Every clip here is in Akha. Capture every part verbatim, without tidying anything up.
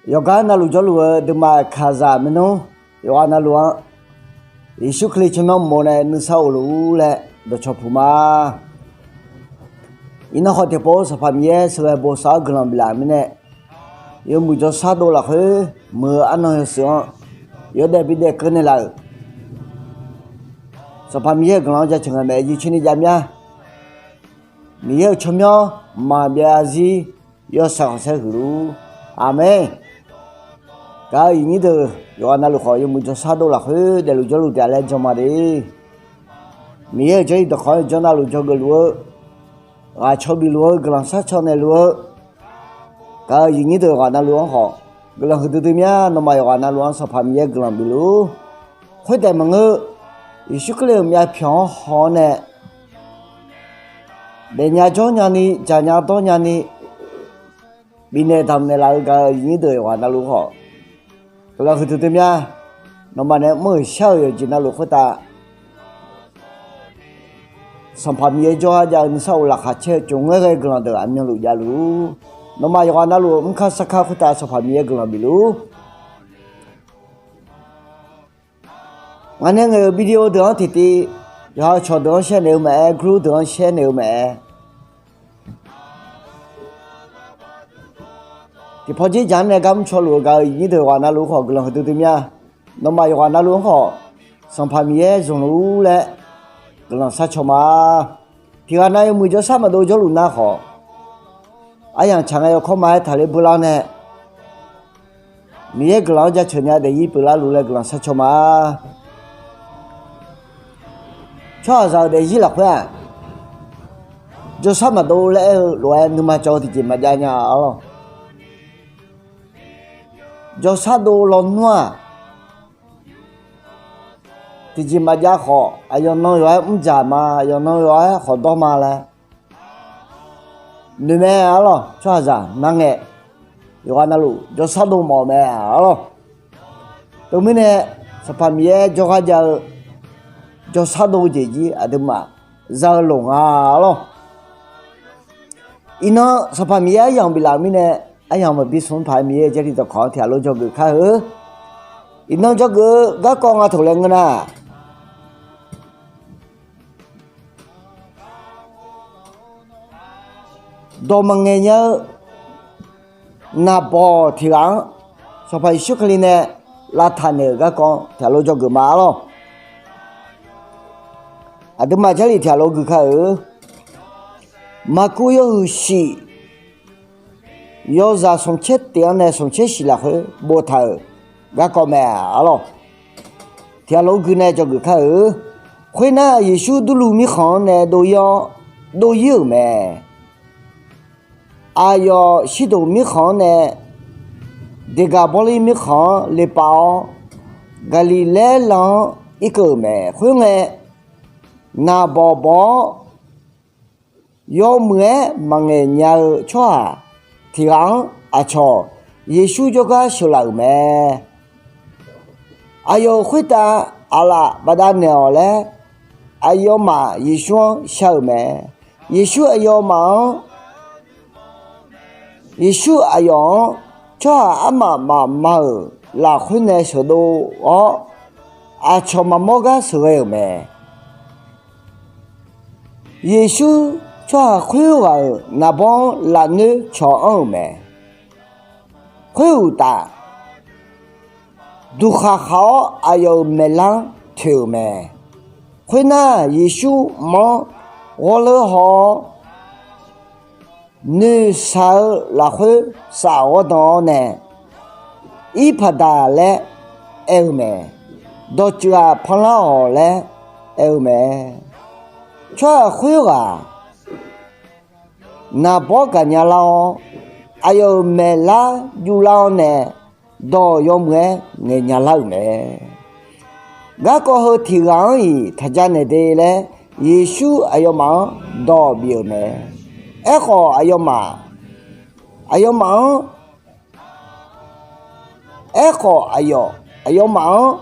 Yawqgar navluf jawrluf-eu duimaf kaqzaq maernmr yawqghaq navluf-anr Yeqsur Kali tsawrmyanr mawf nae nuisar of luf-ur laer dawqcawq puq ma. Iqnan khawf tiqpov-eu Sanqpaq Miqyaer sheuqghae bosav-awr guiqlanq biflaf-euq mirnae, yawmuiq jawrshar dov lafkhoer muiq-eu arnan yawshuif-anr yawdaef bidaef keuvnaeq laf-euq Sanqpaq Miqyaer-euq guiqlanq-anr jaceuq ngae maeq-aer jircoer ni jav mya. Miqyaer-euq tsawrmyanr maqbyav zarzir yawshaq khanqsaer huiq luf-ur. Aqmeq. Gaq-euq iqnyir deuq yawqghaq navluf khawf yawmuiq jawrshar dov lafkhoer daefluf jawrluf taef laer jan ma de. Miqyaer-euq jarlif dawqkawq-anr jawr navluf dzawgeuf luf-eu, ghaqcaw bif luf-eu, guiqlanq sharcaw naeq luf-eu, gaq-euq iqnyir deuq yawqghaq navluf-anr khawf guiqlanq huiqdui dui mya. Nawmaf yawqghaq navluf-anr Sanqpaq Miqyaer guiqlanq bif luf-ur. Khoertaef maqngeur, Yeqsur Kali-euq myavpyawq-anr haw-awr nae daefnya jawrnya ni, dzaqnya dawrnya ni, bifnaeq damqnaeq laf-eu gaq-euq iqnyir deuq yawqghaq navluf khawf guiqlanq huiqdui dui mya. Nawmaf nae mr-euq shar-euq yawqjeq navluf khoertav Sanqpaq Miqyaer jawrgar jav-eu nuisar of laqkhaq caer-eu tsofngaer ghae-eu guiqlanq deuq aqmyanluf javluf-ur. Nawmaf yawqghaq navluf-euq mrkar sarkar khoertav Sanqpaq Miqyaer guiqlanq bif luf-ur. Ngaq nae ngaeq-euq video deuq-anr tiqtiv, yawqha-euq cawqdeuq-anr shaer naeq-eu maqaer, group deuq-anr shaer naeq-eu maqaer, tiqpaw dzerdzaq-anr nae gar mrcaw luf-eu gaq-euq iqnyir deuq yawqghaq navluf khawf guiqlanq huiqdui dui mya. Nawmaf yawqghaq navluf-anr khawf Sanqpaq Miqyaer zmq luf-ur laer guiqlanq sharcaw ma. Tiqghaq nav yawmuiq jawrshar maqdov jawrluf nar khawf, aryamq tsaq ngae yawkawr ma-aer taqler beular nae, Miqyaer guiqlanq-anr jaceuq nya daefzir pyeuflar luf laer guiqlanq sharcaw ma. Tsawrhaqzaq-euq daefzir lafkhoer-aq, jawrshar maqdov laer aer-eu lof-aer nuima cawv-eu tiqjeq maqjav nya-a lawq. Jawrshar dov lawnmr-aq, tiqjeq maqjav khawf, aqyawf nan yawq-aer mrdzaq ma, aqyawf nan yawq-aer khawqdawr ma laer noeq mae-a lawq. Tsawrhaqzaq nar ngae, yawqghaq navluf jawrshar dov mawf-eu mae-a lawq. Teumirnae, Sanqpaq Miqyaer jawrgar jav-eu jawrshar dov-eu jeq jir aqduimaf za-eu loq nga-a lawq. Iqnan Sanqpaq Miqyaer aryamq biflaf-euq mirnae, aryamq maqbi smq paq-aer Miqyaer-euq jarlif dawqkawq-anr tiqghaq lof dzawgeuf kar-eu. Iqnan dzawgeuf-eu garkawv nga taq laer ngeur nar, dawq maqngaeq nya-eu naqbawq tiq ghaq-anr Sanqpaq Yeqsur Kali nae lavtaq naeq-euq garkawv tiqghaq lof dzawgeuf ma-a lawq. Aqduimaf jarlif tiqghaq lof gui kar-eu. Maqkuv yawhuiq shif, yawzaq smq tser tif-anr nae smq tser shif lafkhoer boftaq-euq garkawv mae-a lawq. Tiqghaq lof gui nae dzawgeuf kar-eu. Khoernar, Yeqsur Durluv mirkhanq-anr nae dov-ir-awr, dov-ir-euq mae. Aqyawf Shirdoq mirkhanq-anr nae Deqgaqbawrlir mirkhanq-anr lepav-awr, Gaqliqlaer lan-anr irkeuv-euq mae. Khoerngae, naqbawq bawq-awr, yawmuiq-aer maqngaeq nya-eu tsawrhaq tiq ghaq-anr aqcawq Yeqsur jawrgar sheuqlaf-euq mae. Aqyawf-euq khoertav aqlaf bafdav naeq-awq laer, aqyawfmaf Yeqsur-anr shar-euq mae. Yeqsur aqyawfmaf-anr, Yeqsur aqyawf-anr tsawrhaq armaf mafma-euq lafkhoer nae sheuqdov-awr, aqcawq maqmawr gar sheuqghae-euq mae. Yeqsur tsawrhaq khoerghaq-euq naqbawr-anr lafnoer cawq anr-euq mae. Khoeruqtaf, duqkhaq khaq-awr aqyawf-euq maeqlar-anr toeq-euq mae. Khoernar, Yeqsur mq-anr ghawrleur haw-awr, noeqshaq-eu lafkhoer saf ghawrdan-awr nae, Irpaqdaq laer aer-eu mae. Dawqtsuif-aq, panlar-awq laer aer-eu mae. Tsawrhaq khoerghaq naqbawr gaqnya lar-awr, aqyawf-euq maeqlar juvlar-awr nae, dawq yawmuiq-aer ngaeqnya lar-euq mae. Garkawv heu tiq ghaq-anr-iq taq janaeq de laer, Yeqsur aqyawfmaf-anr dawq bif-euq mae. Aerkhawf aqyawfmaf, aqyawfmaf-anr, aerkhawf aqyawf, aqyawfmaf-anr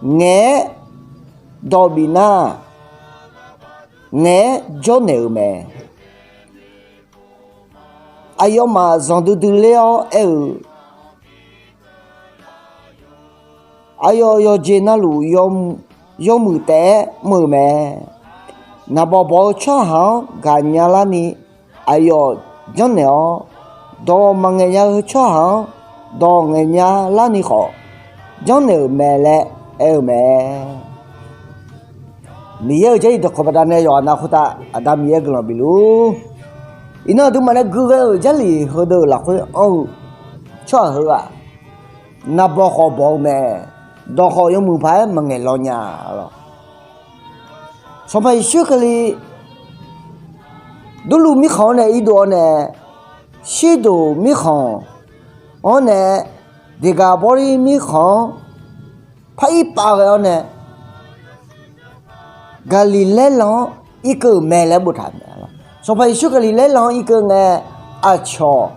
ngaeq-aer dawq bif nar, ngaeq-aer jawrnaeq-euq mae. Aqyawfmaf zanqdui dui ler-awr aer-eu, aqyawf yawqjeq navluf yawmuiq taef-aer mr-eu mae. Naqbawq bawq-eu tsawrhaq-anr gaqnya larni aqyawf janrnaeq-awr, dawq maqngaeq nya-eu tsawrhaq-anr dawq ngaeq nya larni khawf janrnaeq-euq mae laer aer-eu mae. Miqyaer-euq Jarlif dawqkawq baqdanae yawqha nav khoertav Aqda Miqyaer guiqlanq bifluf-ur. Iqnan aqduimaf nae guighae-euq Jarlif heudeuq lafkhoer anr-eu tsawrhaq heughaq naqbawq khawf bawq-eu mae. Dawq khawf yawmuiq paq-aer maqngaeq law nya lawq. Sanqpaq Yeqsur Kali Durluv mirkhanq-anr nae irdov-awr nae, Shirdoq mirkhanq-anr nae, Deqgaqbawrlir mirkhanq-anr par ir pav ghae-awr nae, Gaqliqlaer lan-anr irkeuv-euq mae laer boftaq-euq mae. Sanqpaq Yeqsur Gaqliqlaer lan-anr irkeuv ngae, aqcawq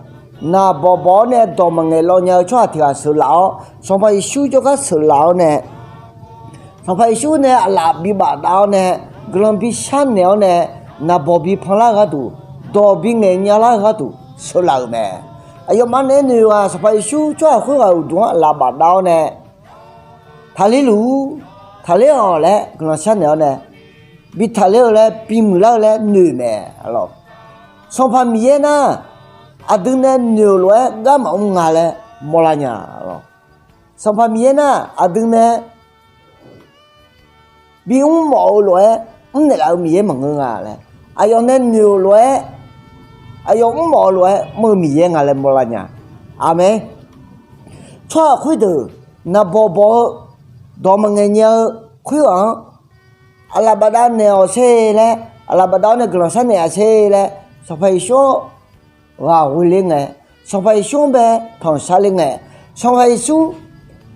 naqbawq bawq-awr nae dawq maqngaeq law nya-eu tsawrhaq tiq ghaq sheuqlaf-awr, Sanqpaq Yeqsur jawrgar sheuqlaf-awr nae, Sanqpaq Yeqsur nae aqlaf bibaf dav-awr nae, guiqlanq bi sharnaeq-awr nae, naqbawq bi panlar-eu gharduq, dawq bi ngaeq nya lar-eu gharduq sheuqlaf-euq mae. Aqyawfmaf nae noeq-aq, Sanqpaq Yeqsur tsawrhaq khoerghaq uqduq-anr aqlaf bafdav-awr nae, taqler luf-ur, taqler-awq laer guiqlanq sharnaeq-awr nae, bi taqler-eu laer, bi muiqlar-eu laer noeq mae. Sanqpaq Miqyaer nar, aqdui nae noeq-euq lof-aer gar maqmr nga laer mawrlar nya lawq. Sanqpaq Miqyaer nar, aqdui nae bi mrmawf-eu lof-aer mrnaeq laf-eu Miqyaer maqngeur nga laer, aqyawf nae noeq-euq lof-aer, aqyawf mrmawf-eu lof-aer mr-eu Miqyaer nga laer mawrlar nya. Aqmeq. Tsawrhaq khoerdeuq naqbawq bawq-eu dawq maqngaeq nya-eu khoerghaq-anr aqlaf bafdav naeq-awq sher laer, aqlaf bafdav-awr nae guiqlanq sharnaeq-a sher laer, Sanqpaq Yeqsur-anr ghaq ghoe ler ngae, Sanqpaq Yeqsur-anr bae tanqshar ler ngae, Sanqpaq Yeqsur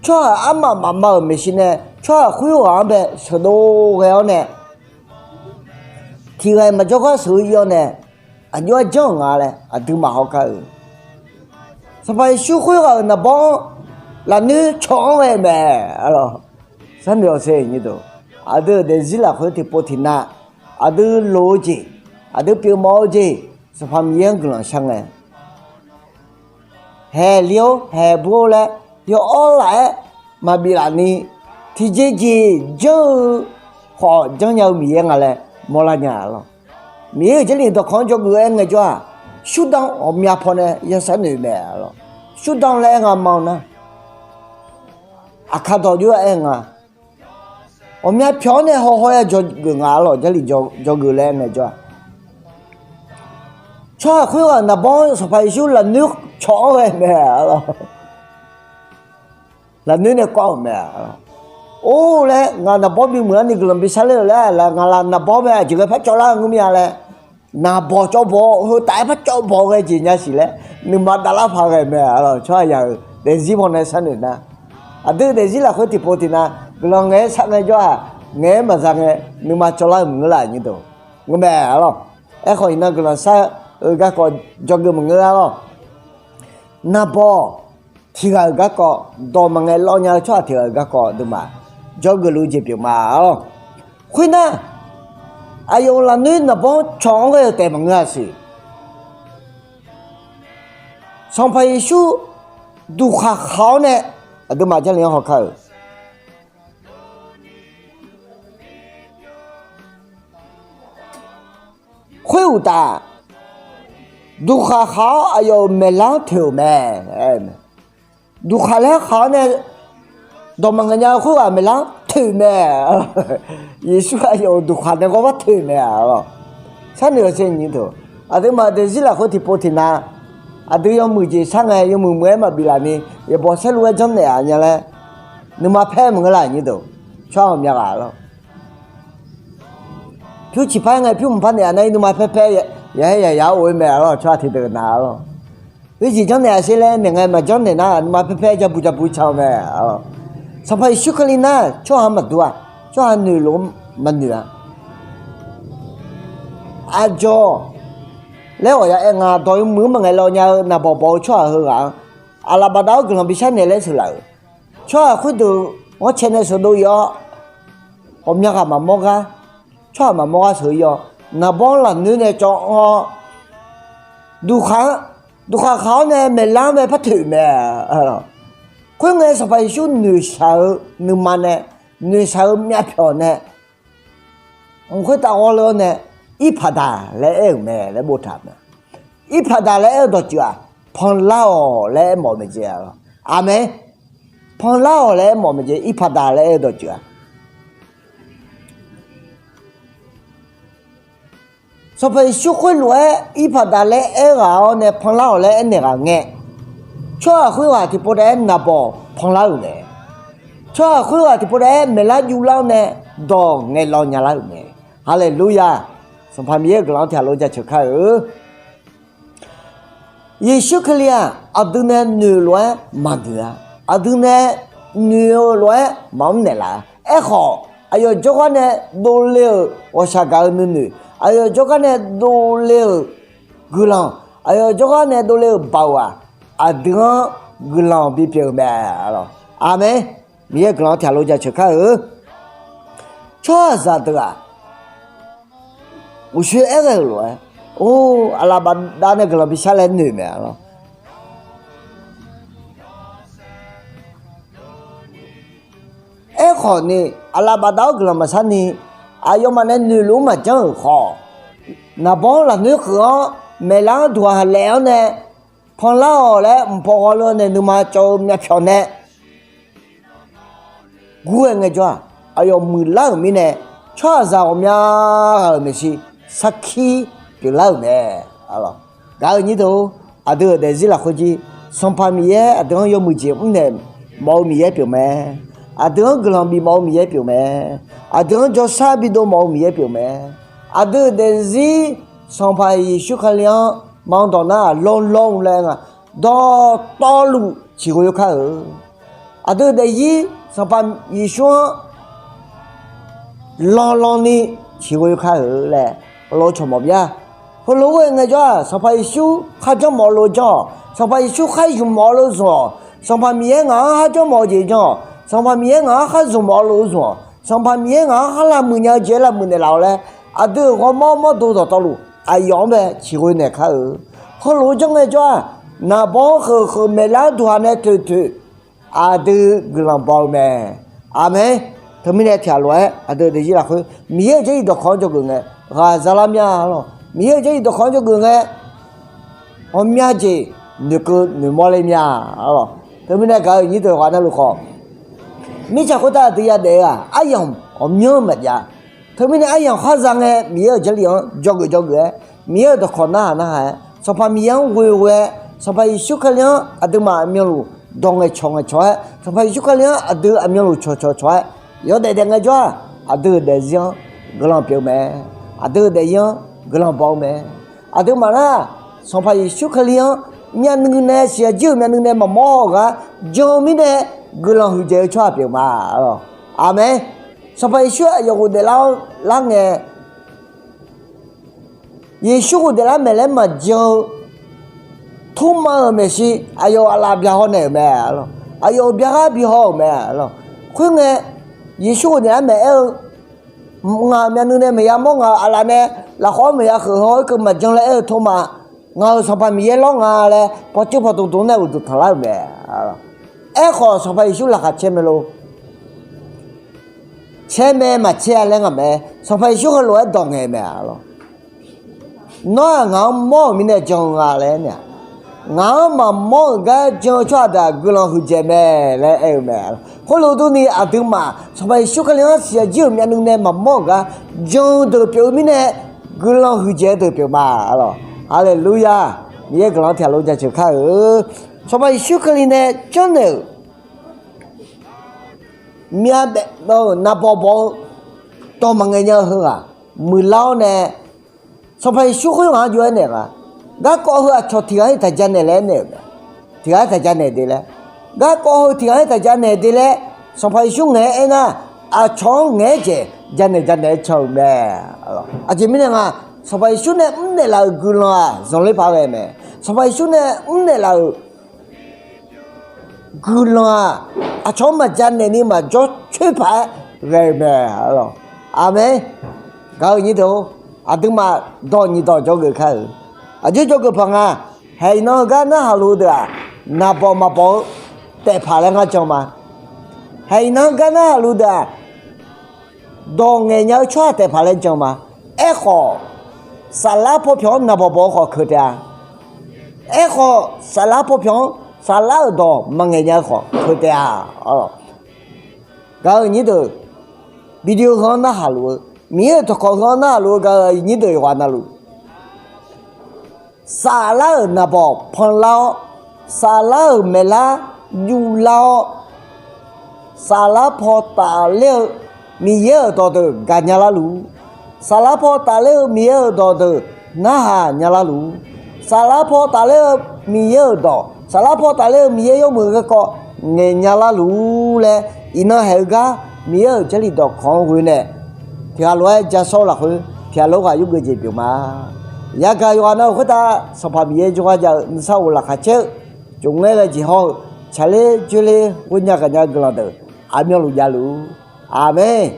tsawrhaq armaf mafma-euq maeqshi nae tsawrhaq khoerghaq-anr bae sheuqdov ghae-awr nae, tiq ghaq-iq maqjawr gar sheuq-eu ir-awr nae, aqjox-aer janr-euq nga laer aqduimaf hawkar-eu. Sanqpaq Yeqsur khoerghaq-euq naqbawr-anr lafnoer cawq-anr ghae-eu mae. Sharnoeq-awq sher. Aqdui-euq daefzir lafkhoer tiqpov tiqnav, aqdui loq-eu jeq, aqdui pyeufmawf-eu jeq, Sanqpaq Miqyaer-anr guiqlanq shar ngae, haeq li-or haeq bur-or laer yawawr laf-aer maqbif laf ni, tiqjeq jeq janr-eu khawf janrnya-eu Miqyaer nga laer mawrlar nya lawq. Miqyaer-euq Jarlif dawqkawq-anr dzawgeuf-aer ngaejawr-aq, shurdan ghawqmya pawnae ya sharnoeq mae lawq. Shurdan laer aer nga ma-eu nar, aqkar dawq jov-aer aer nga. Ghawqmya pyawq-anr nae hawhaw-aer dzawgeuf nga lawq. Jarlif dzawgeuf laer ngaejawr-aq, tsawrhaq khoerghaq naqbawr-anr Sanqpaq Yeqsur lafnoer cawq-anr ghae mae lawq. Lafnoer nae kawv-euq mae. Or laer, ngaq naqbawr bimuiq larni guiqlanq bishar ler-euq laer, ngaq naqbawr mae aqjeq ghae par cawvlar-eu ngeur mir-a laer, naqbawq cawv bawq heutaf-aer par cawv bawq ghae jeq nya siq laer nuima davlar paq ghae mae. Tsawrhaq yaq-euq daefzir pawnae sharnoeq nar, aqdui-euq daefzir lafkhoer tiqpov tiqnav guiqlanq ngaeq-aer shar ngaejawr-aq, ngaeq-aer maqza ngae nuima cawvlar-euq maqngeur laf nyir deuq, ngeurmae lawq. Aerkhawf iqnan guiqlanq shar-eu garkawv dzawgeuf maqngeur-a lawq. Naqbawq tiq ghaq-euq garkawv, dawq maqngaeq lawv nya-eu tsawrhaq tiq ghaq-euq garkawv aqduimaf dzawgeuf luf-eu jeq pyeuf ma lawq. Khoernar, aqyawf-euq lafnoer naqbawr-anr cawq-anr ghae-euq taef maqngeur-a siq. Sanqpaq Yeqsur duqkhaq khaq-awr nae, aqduimaf Jarlif-anr hawkar-euq khoeruqtaf, duqkhaq khaq-awr aqyawf-euq maeqlar-anr toeq-euq mae. Duqkhaq laer khaq-awr nae, dawq maqngaeq nya-eu khoerghaq maeqlar-anr toeq mae. Yeqsur aqyawf-euq duqkhaq nae ghawrmar toeq mae-a lawq. Sharnoeq-awq sher nyir deuq, aqduimaf daefzir lafkhoer tiqpov tiqnav, aqdui yawmuiq jeq shar ngae yawmuiq muiq-aer maqbif laf ni, yaeqbawq saerlu-aer janrnaeq-a nya laer nuima paer maqngeur laf nyir deuq, tsawrhaq ghawqmya ghaq lawq. Pyur ciqpar ngae pyur mqpar naeq-a nar-ir nuima paer paer, yaqhaer yaqyaq-aer of-ir mae-a lawq. Tsawrhaq tiqdeuq na-a lawq. Khoerjeq janrnaeq-a sher laer naeq ngae maqjanr naeq nar nuima paer paer jabu jabu can-eu mae-a lawq. Sanqpaq Yeqsur Kali nar tsawrhaq maqdur-a, tsawrhaq noeqlof maqnoeq-a. Aqdzawq laer ghawq ya aer nga, dawq yawmuiq-anr maqngaeq lawv nya-eu naqbawq bawq-eu tsawrhaq heughaq-anr aqlaf bafdav-awr guiqlanq bishar naeq laer sheuqlaf-euq tsawrhaq khoerdeuq ghanrcae nae sheuqdov ir-awr, ghawqmya ghaq maqmawr gar, tsawrhaq maqmawr gar sheuq ir-awr, naqbawr-anr lafnoer nae cawv-anr-awr, duqkhaq-anr, duqkhaq khaq-awr nae maeqlar-anr mae par toeq mae-a lawq. Khoerngae Sanqpaq Yeqsur noeqshaq-eu nuima nae, noeqshaq-eu myavpyawq nae, mq khoertav ghawrle-awr nae, Irpaqdaq laer aer-euq mae laer boftaq mae. Irpaqdaq laer aer-eu dawqtsuif-aq, panlar-awq laer aermawf-eu mae jeq. Aqmeq. Panlar-awq laer aermawf-eu mae jeq, Irpaqdaq laer aer-eu dawqtsuif-aq. Sanqpaq Yeqsur khoerlof-aer Irpaqdaq laer aer ghaq-awr nae panlar-awq laer aernaeq ghaq ngae, tsawrhaq khoerghaq tiqpov taef-aer naqbawq panlar-euq mae. Tsawrhaq khoerghaq tiqpov taef-aer maeqlar juvlar-awr nae dawq ngaeqlawv nyalar-euq mae. Haleluya! Sanqpaq Miqyaer-euq guiqlanq-anr tiqghaq lof jaceuq kar-eu. Yeqsur Kali-aq, aqdui nae noeq lof-aer maqnoeq-a. Aqdui nae noeq-eu lof-aer maqmr naeqlaf-a. Aerkhawf, aqyawf jawrgar nae dovle-euq ghawqshaq gaq-eu nuinoeq, aqyawf jawrgar nae dovle-euq guiqlanq, aqyawf jawrgar nae dovle-euq baoq-aq, aqdui-anr guiqlanq bipyeuf-eu mae. Aqmeq. Miqyaer guiqlanq-anr tiqghaq lof jaceuq kar-eu. Tsawrhaqzaq deuq-aq, uqshoe aerghae-euq lof-aer, or, aqlaf bafdav nae guiqlanq bishar laer noeq mae. Aerkhawf ni, aqlaf bafdav-awr guiqlanq maqshar ni, aqyawfmaf nae noeqluf-anr maqjanr-euq khawf, naqbawr-anr lafnoer keuv-awr maeqlar-anr duqhaq laef-awr nae, panlar-awq laer mqpaw ghawrle-awr nae nuima cawv-eu myavpyawq nae gur-aer ngaejawr-aq, aqyawf muiqlar-euq mirnae, tsawrhaqzaq ghawqmya ghaq-euq maeqshi sarkir pyeuflar-euq mae. Gaq-eu nyir deuq, aqdui-euq daefzir lafkhoer jir, Sanqpaq Miqyaer aqdui-anr yawmuiq jeq mrnaeq mawf-eu Miqyaer pyeuf mae. Aqdui-anr guiqlanq bif mawf-eu Miqyaer pyeuf mae. Aqdui-anr jawrshar bidov mawf-eu Miqyaer pyeuf mae. Aqdui-euq daefzir Sanqpaq Yeqsur Kali-anr maq-anr dawq nar-aq, lawrlawr-eu laer nga, dawqtawvluf ciqghoe kar-eu. Aqdui-euq daefzir Sanqpaq Yeqsur-anr lawrlawr ni ciqghoe kar-eu laer heulof-aer cawq mawf bya. Heulof-aer ngaejawr-aq, Sanqpaq Yeqsur kharjanr mawf-eu lof-eu janr-awq. Sanqpaq Yeqsur khar zmq mawf-eu lof-eu zmq-awq. Sanqpaq Miqyaer ngaq-anr kharjanr mawf-eu jeq janr-awq. Sanqpaq Miqyaer ngaq-anr khar zmq mawf-eu lof-eu zmq-awq. Sanqpaq Miqyaer ngaq-anr khar lavmuiq nya-eu jeq-aer lavmuiq naeqlaf-awq laer, aqdui-euq ghawrmawr mawrdo dawqtawvluf aqyawf-anr bae ciqghoe naeq kar-eu. Heulof-aer janr ngaejawr-aq, naqbawr-anr kheuq kheuq maeqlar-anr duqhaq nae toeq toeq aqdui guiqlanq baw-eu mae. Aqmeq. Teumirnae tiqghaq lof-aer aqdui daefzir lafkhoer Miqyaer-euq jarlif dawqkawq-anr dzawgeuf ngae, ghaq zalar mya lawq. Miqyaer-euq jarlif dawqkawq-anr dzawgeuf ngae, ghawqmya jeq noeqkeuv noeqmawr le mya lawq. Teumirnae gaq-eu nyir deuq ghaq navluf khawf, mirtsaq khoertav aqdui yadaef-eu-aq, aryamq ghawqmyanr maqjav. Teumirnae aryamq khar za ngae Miqyaer-euq jarlif-anr dzawgeuf dzawgeuf-aer, Miqyaer-euq dawqkawq narhaq narhaq-aer, Sanqpaq Miqyaer-anr ghoeghoe-aer, Sanqpaq Yeqsur Kali-anr aqduimaf aqmyanluf dawq ngaeqcawq ngaeqcawq-aer, Sanqpaq Yeqsur Kali-anr aqdui aqmyanluf cawqcawq cawq-aer yawdaef daef ngaejawr-aq, aqdui-euq daefzir-anr guiqlanq pyeuf-eu mae. Aqdui-euq daefzir-anr guiqlanq baw-eu mae. Aqduimaf nar, Sanqpaq Yeqsur Kali-anr myavnuiv nae siqyaq jir-euq myavnuiv nae maqmawr-eu gar jan-eu mirnae guiqlanq huiqdzaeq-eu tsawrhaq pyeuf ma. Aqmeq. Sanqpaq Yeqsur aqyawf ghofdaef lar-awr lar ngae, Yeqsur ghofdaef lar maeq laer maqjan-eu Tormav-euq maeqshi aqyawf-euq aqlaf byahaw naeq-euq mae. Aqyawf-euq byaghaq bihaw-euq mae. Khoerngae, Yeqsur ghofdaef lar maeq aer-eu, ngaq myavnuiv nae maqya mawr, ngaq-euq aqlaf nae lafkhawf-anr maqya kheuf haw-aer keuv maqjan laer aer-eu Tormav, ngaq-euq Sanqpaq Miqyaer lawr nga laer pawqtsuif pawqdmq dmq nae uqduq tanqlar-euq mae. Aerkhawf Sanqpaq Yeqsur laqkhaq caer mae lor. Caer mae maqcaer-a laer ngaq mae. Sanqpaq Yeqsur heulof-aer dawq ngaeq mae. Nawr-aq ngaq-anr mawr-euq mirnae jan-eu nga laer aer nae-aq, ngaq-anr maqmawr-euq gar jan-eu tsawrhaq deuq-aq guiqlanq huiqdzaeq mae laer aer-eu mae. Khoerlof durni aqduimaf Sanqpaq Yeqsur Kali-anr siqyaq jir-euq myavnuiv nae maqmawr-euq gar jan-eu deuq pyeuf-eu mirnae guiqlanq huiqdzaeq-eu deuq pyeuf ma. Haleluya! Miqyaer guiqlanq-anr tiqghaq lof jaceuq kar-eu. Sanqpaq Yeqsur Kali nae janrnaeq-euq myavbaef-eu navbawq bawq-eu dawq maqngaeq nya-eu heughaq muiqlar-awr nae, Sanqpaq Yeqsur khoer ngaq-anr jov-aer naeq nga. Garkawv heu aqcawq tiq ghaq-ir taq janaeq laer aernaeq-euq mae. Tiq ghaq-ir taq janaeq de laer. Garkawv heu tiq ghaq-ir taq janaeq de laer Sanqpaq Yeqsur ngaeq-aer aernar, aqcawq-anr ngaeq-aer dzaeq janaeq janaeq-aer can-euq mae. Aqjeq mirnae nga, Sanqpaq Yeqsur nae mrnaeq laf-euq guiqlanq-aq zanqler paq-aer ghae mae. Sanqpaq Yeqsur nae mrnaeq laf-euq guiqlanq-aq, aqcawq-anr maqjanaeq ni maqjawr coer paq-aer ghae-eu mae. Aqmeq. Gaq-eu nyir deuq-or, aqduimaf dawq nyiq dawq dzawgeuf kar-euq. Aqjeq dzawgeuf paq nga, haeq iqnan heugar narhaq luf-eu deuq-aq, naqbawq maqbawq-eu taefpaq laer ngar jan ma. Haeq iqnan-anr gar narhaq luf deuq-aq, dawq ngaeqnya-eu tsawrhaq taefpaq laer jan ma. Aerkhawf, saflar paw pyawq-anr naqbawq bawq-eu khawf keuq taef-a. Aerkhawf, saflar paw pyawq-anr saflar-euq dawq maqngaeq nya-eu khawf keuq taef-a. Gaq-euq nyir deuq, video heu-anr narhaq luf-eu, Miqyaer-euq dawqkawq heu-anr narhaq luf-eu gaq-euq nyir deuq yawqghaq navluf, saflar-euq naqbawq panlar-awr, saflar-euq maeqlar juvlar-awr, saflar paw tafler-eu Miqyaer-euq dawqdeuq gaqnya larluf, saflar paw tafler-eu Miqyaer-euq dawqdeuq narhaq nya larluf, saflar paw tafler-eu Miqyaer-euq dawq, saflar paw tafler-eu Miqyaer yawmuiq garkawv ngaeqnya larluf laer, iqnan haeq-eu gar Miqyaer-euq Jarlif dawqkawq-anr ghoe nae, tiqghaq lof-aer ja sawr-eu lafkhoer tiqghaq lof-aer ghaq yurgeuf jeq pyeuf ma. Yagaq yawqghaq navluf khoertav Sanqpaq Miqyaer jawrgar jav-eu nuisar of laqkhaq caer-eu, jmq ngaer ghae jeq hawr-eu, tsaqler dzoerler ghoernya gaqnya-eu guiqlanq deuq aqmyanluf javluf-ur. Aqmeq.